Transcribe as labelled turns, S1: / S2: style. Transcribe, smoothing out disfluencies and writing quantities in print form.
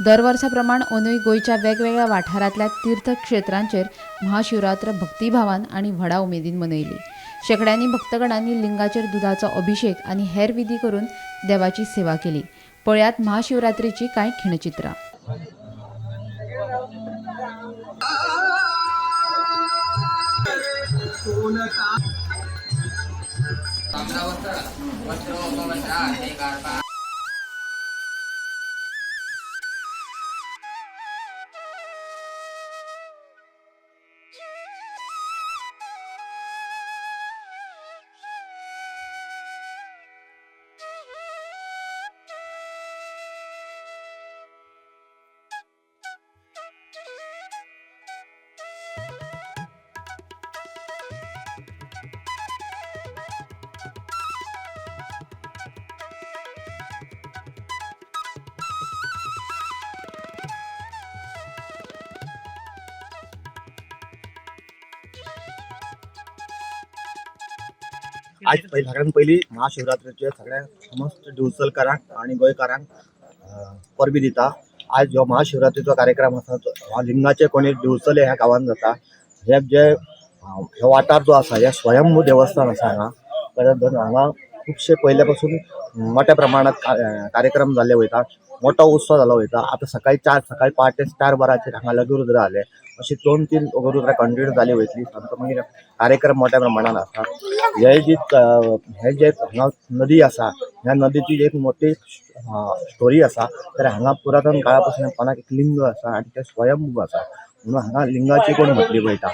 S1: दर वर्सा प्रमाण अंदूय गोंयच्या वेगवेगळ्या वाठारांतल्या तीर्थक्षेत्रांचेर महाशिवरात्र भक्तिभावान आनी व्हडा उमेदीन मनयली. शेंकड्यांनी भक्तगणांनी लिंगाचेर दुदाचो अभिषेक आनी हेर विधी करून देवाची सेवा केली. पळयात महाशिवरात्रीची कांय खिणचित्रां.
S2: आज पयलीं सगळ्यात पयलीं महाशिवरात्रेचे सगळ्या समस्त दिवचलकारांक आनी गोंयकारांक परबी दिता. आज जो महाशिवरात्रीचो कार्यक्रम आसा तो ह्या लिंगाचे कोणी दिवचले ह्या गांवांत जाता. हे जे हो वाठार जो आसा हे स्वयंभू देवस्थान आसा हांगा. परत हांगा खुबशे पयले पासून मोठ्या प्रमाणात कार्यक्रम जाल्ले वयता, मोठो उत्सव जालो वयता. आतां सकाळी चार सकाळी पहाटे 4 वरांचेर हांगा लघुरुद्र जाले, अशी 2-3 लघुरुद्र कंटिन्यू जाली वयतली. सामको मागीर कार्यक्रम मोठ्या प्रमाणात आसा. हे जी हे जे हांगा नदी आसा, ह्या नदीची एक मोठी स्टोरी आसा. तर हांगा पुरातन काळा पासून कोणाक एक लिंग आसा आनी ते स्वयंभू आसा, म्हणून हांगा लिंगाची कोण म्हटली वयता.